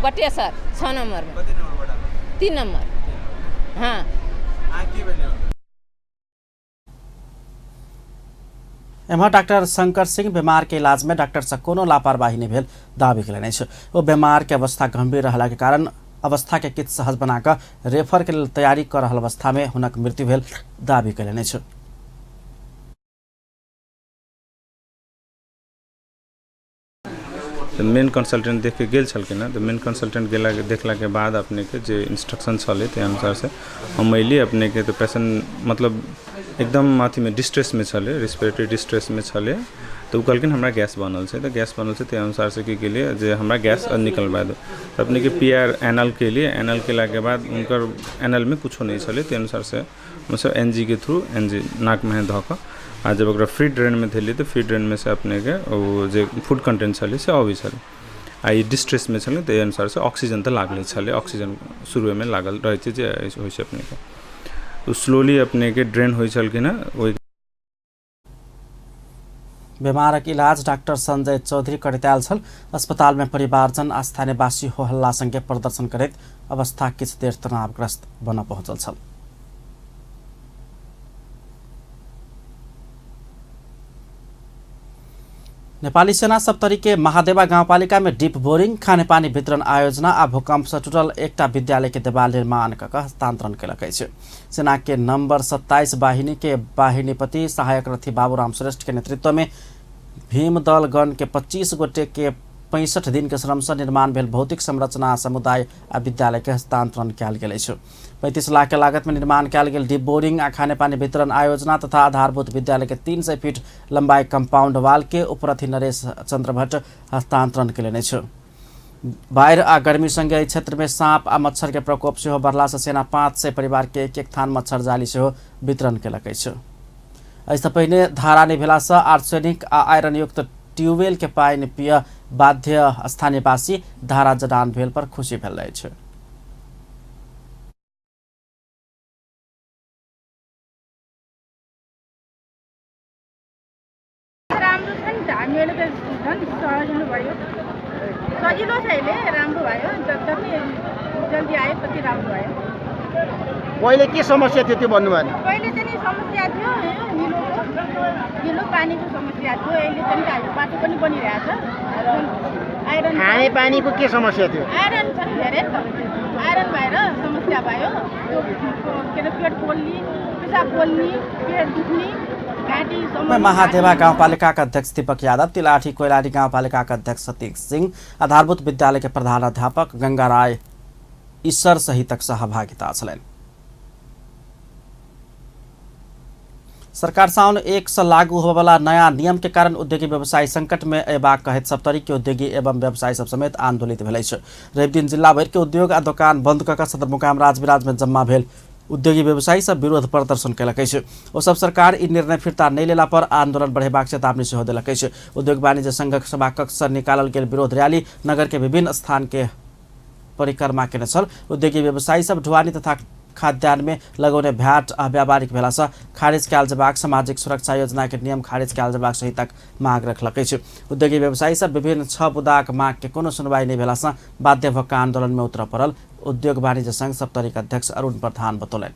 बटेसर 6 नंबर में, 3 नंबर। हाँ। एम्हर डाक्टर शंकर सिंह बीमार के इलाज में डॉक्टर से कोनो लापरवाही नहीं भेल दावी केलनि अछि। ओ बीमार के अवस्था गंभीर रहला के कारण अवस्था के किछु सहज बनाकर रेफर के लेल तैयारी कर रहल अवस्था में हुनक मृत्यु भेल दावी केलनि अछि। तऽ मेन कंसल्टेंट देख के गेल छलखिन हँ। तऽ मेन कंसल्टेंट गेला देखलाके बाद अपनेके जे इंस्ट्रक्शन छलै ताहि अनुसारसँ हम अयली अपनेके। तऽ पेशेंट मतलब एकदम अथीमे डिस्ट्रेसमे छलै, रेस्पिरेटरी डिस्ट्रेसमे छलै। तऽ ओ कहलखिन हमरा गैस बनल छै। तऽ गैस बनल छै ताहि अनुसारसँ की केलियै जे हमरा गैस निकलवा दू। तऽ अपनेके पी आर एनल केलियै। एनल केलाके बाद हुनकर एनलमे कुछो नहि छलै। ताहि अनुसारसँ हमसभ एन जी के थ्रू एन जी नाकमे धऽ कऽ आ जब ओकरा फ्री ड्रेनमे धेलियै तऽ फ्री ड्रेनमे से अपनेके ओ जे फूड कंटेंट छलै से अबै छलै। आ ई डिस्ट्रेसमे छलै तऽ एहि अनुसारसँ ऑक्सीजन तऽ लागले छलै। ऑक्सीजन शुरुएमे लागल रहै छै जे होइ छै अपनेके ओ स्लोली अपनेके ड्रेन होइ छलखिन हँ ओहि। बीमारक इलाज डाक्टर संजय चौधरी करैत आयल छल। अस्पताल में परिवारजन आ स्थानीयवासी हो हल्ला संगे प्रदर्शन करैत अवस्था किछु देर तनावग्रस्त बन पहुंचल छल। नेपाली सेना सप्तरी के महादेवा गाउँपालिका में डीप बोरिंग, खानेपानी वितरण आयोजना आ भूकंप से टूटल एकटा विद्यालय के देवाल निर्माण कऽ कऽ हस्तांतरण केलक अछि। सेना के नंबर 27 वाहिनी के वाहिनीपति सहायक रथी बाबूराम श्रेष्ठ के नेतृत्व में भीम दल गण के 25 गोटे के 65 दिन के श्रम से निर्माण भेल भौतिक संरचना समुदाय आ विद्यालय के हस्तांतरण कयल गेल अछि। 35 लाख के लागत में निर्माण कयल गेल डीप बोरिंग आ खानेपानी वितरण आयोजना तथा आधारभूत विद्यालय के 300 फीट लंबाई कंपाउंड वाल के उपरथी नरेश चंद्र भट्ट हस्तांतरण केलनि अछि। बाढ़ि आ गर्मी संगे एहि क्षेत्र में सांप आ मच्छर के प्रकोप सेहो बढ़ला से सेना 500 परिवार के एक एक थान मच्छर जाली सेहो वितरण केलक अछि। एहिसँ पहिने धारा नहि भेलासँ आर्सेनिक आ आयरन युक्त ट्यूबवेल के पानि पिय बाध्य स्थानीयवासी धारा जडान भेल पर खुशी भेल अछि। राम्रो छ नि त, हामीहरूले त झन् सजिलो भयो, सजिलो छ अहिले, राम्रो भयो। जति जल्दी आयो त्यति राम्रो भयो। पहिले के समस्या थियो त्यो भन्नुभयो? पहिले चाहिँ नि समस्या थियो हिलोको, हिलो पानीको समस्या थियो। अहिले चाहिँ बाटो पनि बनिरहेछ। आइरन खानेपानीको के समस्या थियो? आइरन छ नि धेरै नि त, आइरन भएर समस्या भयो। त्यो के अरे पेट पोल्ने, पिसाब पोल्ने, पेट दुख्ने। महादेवा गाउँपालिका का अध्यक्ष दीपक यादव, तिलाठी कोइलारी गाउँपालिका का अध्यक्ष सतीश सिंह, आधारभूत विद्यालय के प्रधानाध्यापक गंगा राय ईश्वर सहितक सहभागिता छलनि। सरकार साउन 1 से लागू होबयवला नया नियम के कारण उद्योगी व्यवसायी संकट में अयबाक कहैत सप्तरी के उद्योगी एवं व्यवसायी सब समेत आंदोलित भेल अछि। रवि दिन जिला भरि के उद्योग आ दोकान बंद कऽ कऽ सदरमुकाम राजविराज में जम्मा भेल उद्योगी व्यवसायी सब विरोध प्रदर्शन केलक अछि। ओ सब सरकार ई निर्णय फिर्ता नहि लेला पर आंदोलन बढ़ेबाक चेतावनी सेहो देलक अछि। उद्योग वाणिज्य संघक सभा कक्ष से निकालल गेल विरोध रैली नगर के विभिन्न स्थान के परिक्रमा केने छल। उद्योगी व्यवसायी सब ढुवानी तथा खाद्यान्न में लगौने भ्याट अव्यावहारिक भेला से खारिज कयल जेबाक, सामाजिक सुरक्षा योजना के नियम खारिज कयल जेबाक सहितक मांग रखलक अछि। उद्योगी व्यवसायी सब विभिन्न 6 बुदाक मांग के कोनो सुनवाई नहि भेला से बाध्य भऽ कऽ आंदोलन में उतरय पड़ल उद्योग वाणिज्य संघ सप्तरीक अध्यक्ष अरुण प्रधान बतौलनि।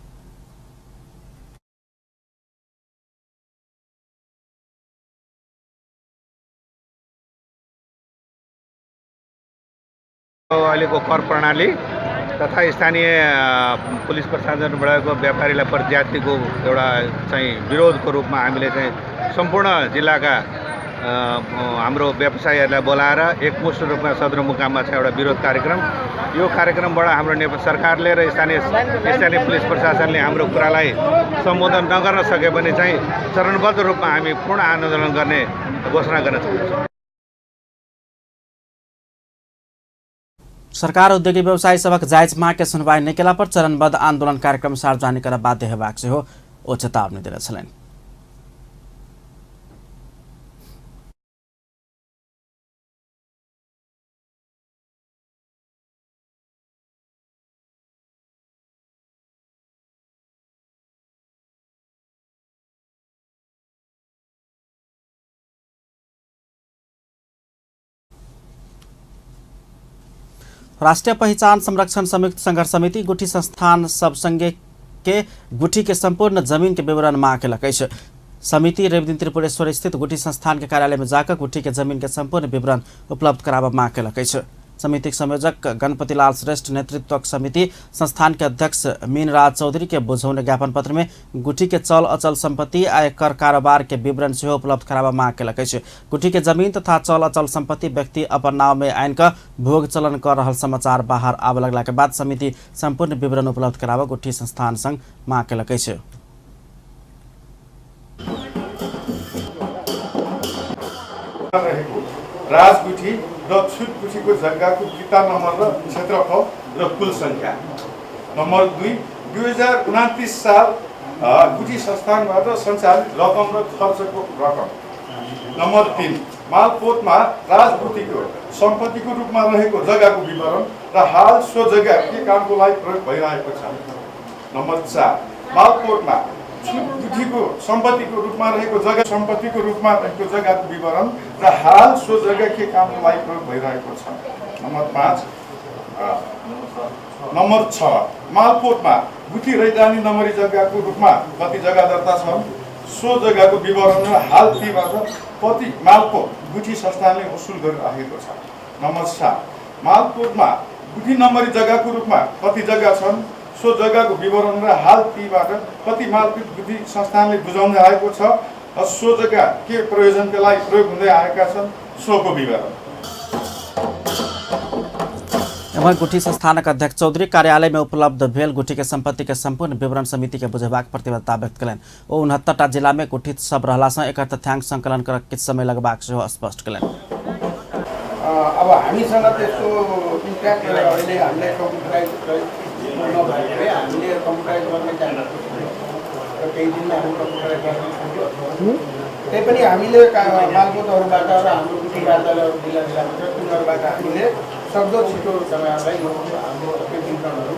अहिलेको कर प्रणाली तथा स्थानीय पुलिस प्रशासनबाट व्यापारीलाई प्रजातिको एउटा चाहिँ विरोधको रूपमा हामीले चाहिँ सम्पूर्ण जिल्लाका हाम्रो व्यवसायीहरूलाई बोलाएर एकमुष्ट रूपमा सदरमुकाममा चाहिँ एउटा विरोध कार्यक्रम, यो कार्यक्रमबाट हाम्रो नेपाल सरकारले र स्थानीय पुलिस प्रशासनले हाम्रो कुरालाई सम्बोधन नगर्न सक्यो भने चाहिँ चरणबद्ध रूपमा हामी पूर्ण आन्दोलन गर्ने घोषणा गर्न चाहन्छौँ। सरकार उद्योगी व्यवसायी सभक जायज माग के सुनवाई नहि केला पर चरणबद्ध आंदोलन कार्यक्रम सार्वजनिक करऽ बाध्य हेबाक सेहो ओ चेतावनी देने छलनि। राष्ट्रिय पहिचान संरक्षण संयुक्त संघर्ष समिति गुठी संस्थान सब संगे के गुठी के संपूर्ण जमीन के विवरण मांग केलक अछि। समिति रविदिन त्रिपुरेश्वर स्थित गुठी संस्थान के कार्यालय में जाकर गुठी के जमीन के संपूर्ण विवरण उपलब्ध कराबऽ मांग केलक अछि। समितिक संयोजक गणपति लाल श्रेष्ठ नेतृत्वक समिति संस्थान के अध्यक्ष मीनराज चौधरी के बुझौने ज्ञापन पत्र में गुठी के चल अचल संपत्ति आ एकर कारोबार के विवरण सेहो उपलब्ध कराबऽ मांग केलक अछि। गुठी के जमीन तथा चल अचल संपत्ति व्यक्ति अपन नाव में आनि कऽ भोग चलन कर रहल समाचार बाहर आबऽ लगला के बाद समिति संपूर्ण विवरण उपलब्ध कराबऽ गुठी संस्थान संग मांग केलक अछि। राजगुठी र छुटगुठीको जग्गाको किता नम्बर र क्षेत्रफल र कुल सङ्ख्या। नम्बर 2, 2029 साल गुठी संस्थानबाट सञ्चालित रकम र खर्चको रकम। नम्बर 3, मालपोतमा राजगुठीको सम्पत्तिको रूपमा रहेको जग्गाको विवरण र हाल सो जग्गा के कामको लागि प्रयोग भइरहेको छ। नम्बर 4, मालपोतमा छुटगुठीको सम्पत्तिको रूपमा रहेको जग्गा सम्पत्तिको रूपमा रहेको जग्गाको विवरण र हाल सो जग्गा के कामको लागि प्रयोग भइरहेको छ। नम्बर 5, नम्बर 6, मालपोतमा गुठी रैदानी नम्बरी जग्गाको रूपमा कति जग्गा दर्ता छन्, सो जग्गाको विवरण र हाल तीबाट कति मालपोत गुठी संस्थानले वसुल गरिराखेको छ। नम्बर 7, मालपोतमा गुठी नम्बरी जग्गाको रूपमा कति जग्गा छन्, सो जग्गाको विवरण र हाल तीबाट कति मालपोत गुठी संस्थानले बुझाउँदै आएको छ र सो जग्गा के प्रयोजनका लागि प्रयोग हुँदै आएका छन्, सोको विवरण। एम्हर गुठी संस्थानक अध्यक्ष चौधरी कार्यालय में उपलब्ध भेल गुठी के संपत्ति के संपूर्ण विवरण समिति के बुझेबाक प्रतिबद्धता व्यक्त कयलनि। ओ 69टा जिला में गुठी सब रहला सँ एकर तथ्यांक संकलन करऽ किछु समय लगबाक सेहो स्पष्ट कयलनि। अब हामीसँग त्यस्तो इन्ट्याक्ट अहिले हामीलाई कम्प्युटराइज नभएकोले हामीले कम्प्युटराइज गर्ने चाहना र केही दिनमा हामी कम्प्युटराइज गर्ने। त्यही पनि हामीले मालपोतहरूबाट र हाम्रो गुठी कार्यालयहरू जिल्ला जिल्लामा छ तिनीहरूबाट हामीले सक्दो छिटो तपाईँहरूलाई यो हाम्रो सबै विवरणहरू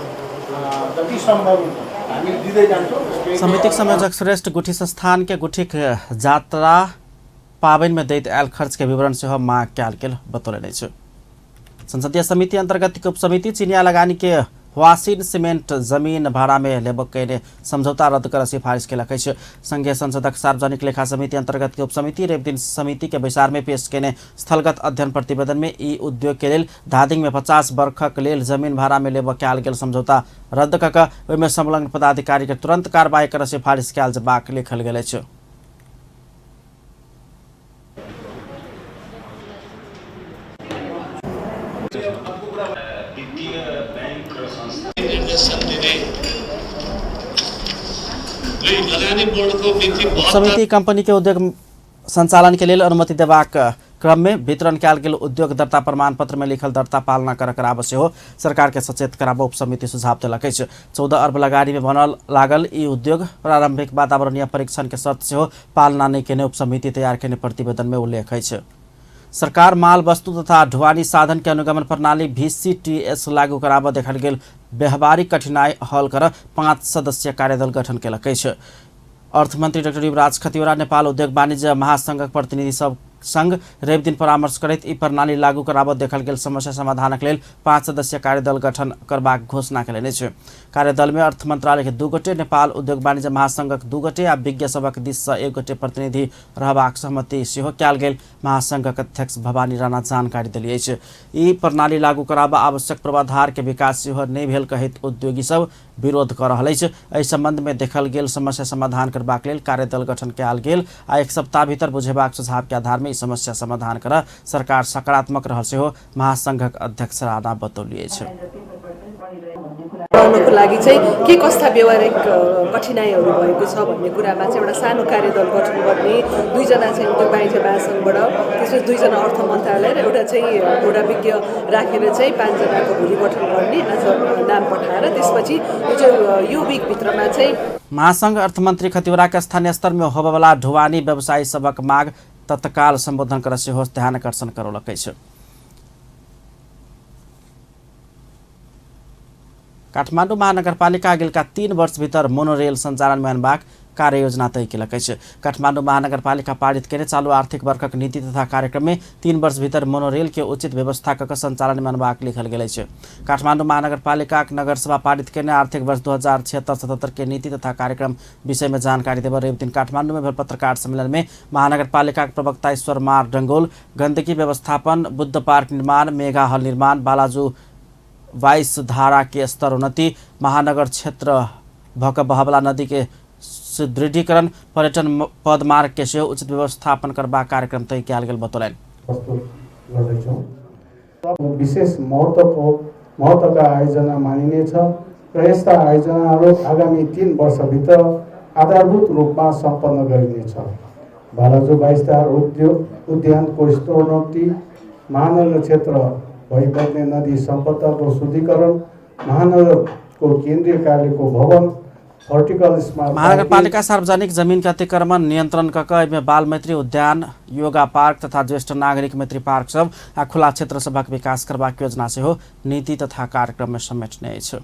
जति सम्भव हुन्छ हामीले दिँदै जान्छौँ। समितिक संयोजक श्रेष्ठ गुठी संस्थान के गुठीक जात्रा पाबनि में दैत आयल खर्च के विवरण सेहो मांग कयल गेल बतौलनि अछि। संसदीय समिति अंतर्गत उपसमिति चिनिया लगानी के ह्वासिन सीमेंट जमीन भाड़ा में लेबक कयने समझौता रद्द कर सिफारिश केलक अछि। संघीय संसदक सार्वजनिक लेखा समिति अंतर्गत के उपसमिति रविदिन समिति के बैसार में पेश केने स्थलगत अध्ययन प्रतिवेदन में ई उद्योग के लेल धादिंग में 50 वर्षक लेल जमीन भाड़ा में लेबक कयल गेल समझौता रद्द कऽ कऽ ओहिमे संलग्न पदाधिकारी के तुरंत कार्रवाई कर सिफारिश कयल जेबाक लिखल गेल अछि। समिति कंपनी के उद्योग संचालन के लेल अनुमति देबाक क्रम में वितरण कयल गेल उद्योग दर्ता प्रमाण पत्र में लिखल दर्ता पालना कर कराबऽ सेहो सरकार के सचेत कराबऽ उपसमिति सुझाव देलक अछि। 14 अर्ब लगानी में बनल लागल ई उद्योग प्रारंभिक वातावरणीय परीक्षण के शर्त सेहो पालना नहि केने उपसमिति तैयार केने प्रतिवेदन में उल्लेख अछि। सरकार माल वस्तु तथा ढुवानी साधन के अनुगमन प्रणाली VCTS लागू कराबऽ देखल गेल व्यवहारिक कठिनाई हल कर 5 सदस्यीय कार्यदल गठन केलक अछि। अर्थमंत्री डाक्टर युवराज खतिवड़ा नेपाल उद्योग वाणिज्य महासंघक प्रतिनिधि सब संग रविदिन परामर्श करैत ई प्रणाली लागू कराबऽ देखल गेल समस्या समाधानक लेल 5 सदस्यीय कार्यदल गठन करबाक घोषणा केलनि अछि। कार्यदलमे अर्थ मंत्रालय के 2 गोटे, नेपाल उद्योग वाणिज्य महासंघक 2 गोटे आ विज्ञ सभक दिस सँ 1 गोटे प्रतिनिधि रहबाक सहमति सेहो कयल गेल महासंघक अध्यक्ष भवानी राणा जानकारी देली अछि। ई प्रणाली लागू कराबऽ आवश्यक पूर्वाधार के विकास सेहो नहि भेल कहैत उद्योगी सब विरोध कऽ रहल अछि। एहि संबंध में देखल गेल समस्या समाधान करबाक लेल कार्यदल गठन कयल गेल आ 1 सप्ताह भीतर बुझेबाक सुझाव के आधार में ई समस्या समाधान कर सरकार सकारात्मक रहल सेहो महासंघक अध्यक्ष राणा बतौली अछि। बनाउनको लागि चाहिँ के कस्ता व्यवहारिक कठिनाइहरू भएको छ भन्ने कुरामा चाहिँ एउटा सानो कार्यदल गठन गर्ने, 2 जना चाहिँ उद्योग वाणिज्य महासङ्घबाट, त्यसपछि 2 जना अर्थ मन्त्रालय र एउटा चाहिँ एउटा विज्ञ राखेर चाहिँ 5 जनाको भोलि गठन गर्ने आज नाम पठाएर त्यसपछि यो चाहिँ यो विकभित्रमा चाहिँ महासङ्घ अर्थमन्त्री खतिवड़ाके स्थानीय स्तरमे होबयवला ढुवानी व्यवसायी सभक माग तत्काल सम्बोधन कर सेहो ध्यानाकर्षण करौलक अछि। काठमाडौँ महानगरपालिका अगिलका 3 वर्षभित्र मोनोरेल सञ्चालनमे अनबाक कार्ययोजना तय केलक अछि। काठमाडौँ महानगरपालिका पारित केने चालू आर्थिक वर्षक नीति तथा कार्यक्रममे 3 वर्षभित्र मोनोरेल के उचित व्यवस्था कऽ सञ्चालनमे अनबाक लिखल गेल अछि। काठमाडौँ महानगरपालिकाक नगरसभा पारित केने आर्थिक वर्ष 2076-77 के नीति तथा कार्यक्रम विषयमे जानकारी देब रविदिन काठमाडौँमे भेल पत्रकार सम्मेलनमे महानगरपालिकाक प्रवक्ता ईश्वर मार डंगोल गन्दगी व्यवस्थापन, बुद्ध पार्क निर्माण, मेगा हल निर्माण, बालाजू 22 धारा के स्तर उन्नति, महानगर क्षेत्र भक बहबला नदी के सुदृढ़ीकरण, पर्यटन पदमार्ग के सेहो उचित व्यवस्थापन करबाक कार्यक्रम तय कयल गेल बतौलनि। प्रस्तुत गर्दैछौँ। विशेष महत्त्वका आयोजना मानिनेछ र यस्ता आयोजनाहरू आगामी 3 वर्षभित्र आधारभूत रूपमा सम्पन्न गरिनेछ। बालाजु 22 धार उद्यानको स्तरोन्नति, महानगर क्षेत्र भई बग्ने नदी सम्पदाको शुद्धिकरण, महानगरको केन्द्रीय कार्यालयको भवन, भर्टिकल स्मार्ट महानगरपालिका सार्वजनिक जमीन के अतिक्रमण नियंत्रण कऽ एहिमे बाल मैत्री उद्यान, योगा पार्क तथा ज्येष्ठ नागरिक मैत्री पार्क सब आ खुला क्षेत्र सभक विकास करबाक योजना सेहो नीति तथा कार्यक्रम में समेटने अछि।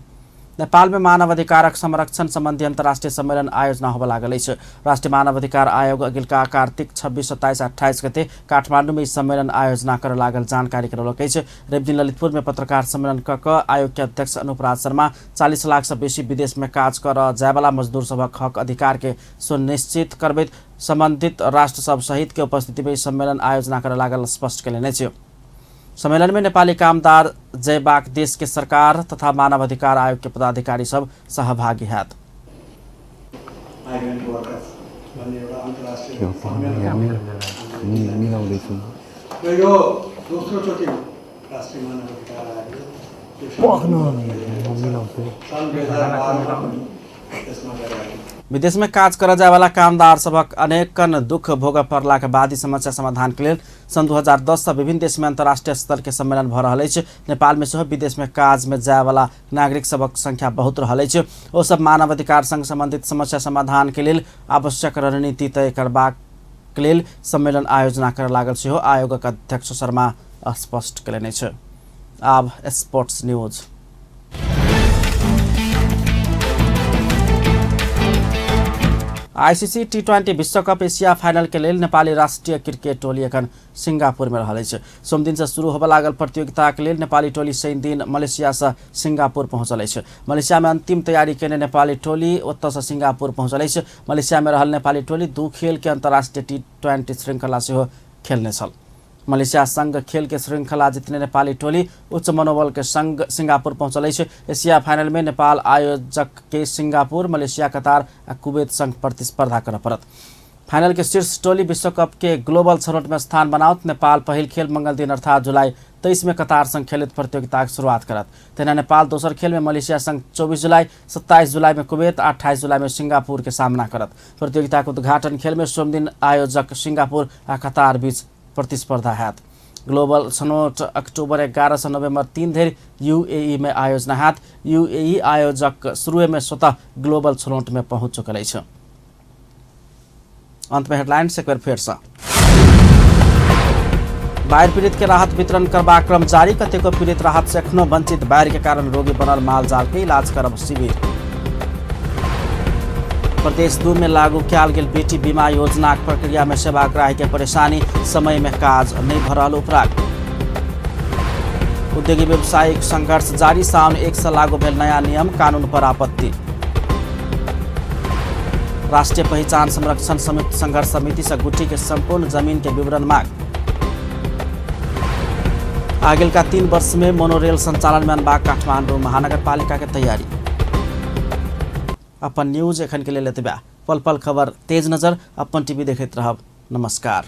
नेपाल में मानवाधिकारक संरक्षण संबंधी अंतर्राष्ट्रीय सम्मेलन आयोजना होबय लागल अछि। राष्ट्रीय मानवाधिकार आयोग अगिलका कार्तिक 26, 27, 28 गते काठमाडौँ में ई सम्मेलन आयोजना कर लागल जानकारी करौलक अछि। रविदिन ललितपुर में पत्रकार सम्मेलन क आयोग के अध्यक्ष अनुपराज शर्मा 40 लाख से बेसी विदेश में काज कर जायवाला मजदूर सभक हक अधिकार के सुनिश्चित करबैत संबंधित राष्ट्र सब सहित के उपस्थिति में ई सम्मेलन आयोजना कर लागल स्पष्ट केलनि अछि। सम्मेलन में नेपाली कामदार जयबाक देश के सरकार तथा मानवाधिकार आयोग के पदाधिकारी सब सहभागी हैत। विदेश में काज कर जायवाला कामदार सभक अनेकन दुख भोग पड़ला के बाद ई समस्या समाधान के लेल सन् 2010 से विभिन्न देश में अंतर्राष्ट्रीय स्तर के सम्मेलन भऽ रहल अछि। नेपाल में सेहो विदेश में काज में जायवाला नागरिक सभक संख्या बहुत रहल अछि। ओ सब मानवाधिकार संग संबंधित समस्या समाधान के लेल आवश्यक रणनीति तय करबाक लेल सम्मेलन आयोजना कर लागल सेहो आयोगक अध्यक्ष शर्मा स्पष्ट केलनि अछि। आब स्पोर्ट्स न्यूज। आईसीसी T20 विश्वकप एशिया फाइनल के लेल नेपाली राष्ट्रीय क्रिकेट टोली एखन सिंगापुर में रहल अछि। सोमदिन से शुरू होबय लागल प्रतियोगिता के लेल नेपाली टोली शनिदिन मलेशिया से सिंगापुर पहुंचल अछि। मलेशिया में अंतिम तैयारी केने नेपाली टोली ओतय से सिंगापुर पहुंचल अछि। मलेशिया में रहल नेपाली टोली 2 खेल के अंतर्राष्ट्रीय T20 श्रृंखला सेहो खेलने छल। मलेशिया संग खेल के श्रृंखला जितने नेपाली टोली उच्च मनोबल के संग सिंगापुर पहुंचल अछि। एशिया फाइनल में नेपाल आयोजक के सिंगापुर, मलेशिया, कतार आ कुवैत संग प्रतिस्पर्धा करय पड़त। फाइनल के शीर्ष टोली विश्वकप के ग्लोबल छनौट में स्थान बनाओत। नेपाल पहिल खेल मंगल दिन अर्थात जुलाई 23 में कतार संग खेलित प्रतियोगिताक शुरुआत करत। तहिना नेपाल दोसर खेल में मलेशिया संग 24 जुलाई, 27 जुलाई में कुवैत, 28 जुलाई में सिंगापुर के सामना करत। प्रतियोगिताक उद्घाटन खेल में सोमदिन आयोजक सिंगापुर आ कतार बीच प्रतिस्पर्धा हैत। ग्लोबल छनौट अक्टूबर 11 से नवंबर 3 धरि यूएई में आयोजना हैत। यूएई आयोजक शुरुए में स्वतः ग्लोबल छनौट में पहुंच चुकल अछि। अंत में हेडलाइंस एक बेर फेर से। बाढ़ि पीड़ित के राहत वितरण करबाक क्रम जारी। कतेको पीड़ित राहत से एखनो वंचित। बाढ़ि के कारण रोगी बनल माल जाल के इलाज करब शिविर। प्रदेश 2 में लागू कयल गेल बेटी बीमा योजनाक प्रक्रिया में सेवाग्राही के परेशानी, समय में काज नहीं भ रहल उपराग। उद्योगी व्यवसायिक संघर्ष जारी, साउन 1 से लागू भेल नया नियम कानून पर आपत्ति। राष्ट्रीय पहिचान संरक्षण संयुक्त संघर्ष समिति से गुठी के संपूर्ण जमीन के विवरण मांग। आगिलका 3 वर्ष में मोनोरेल संचालन में अनबाक काठमांडू महानगरपालिका के तैयारी। अपन न्यूज एखन के लेल एतबे। पल पल खबर तेज नजर अपन टीवी देखैत रहब। नमस्कार।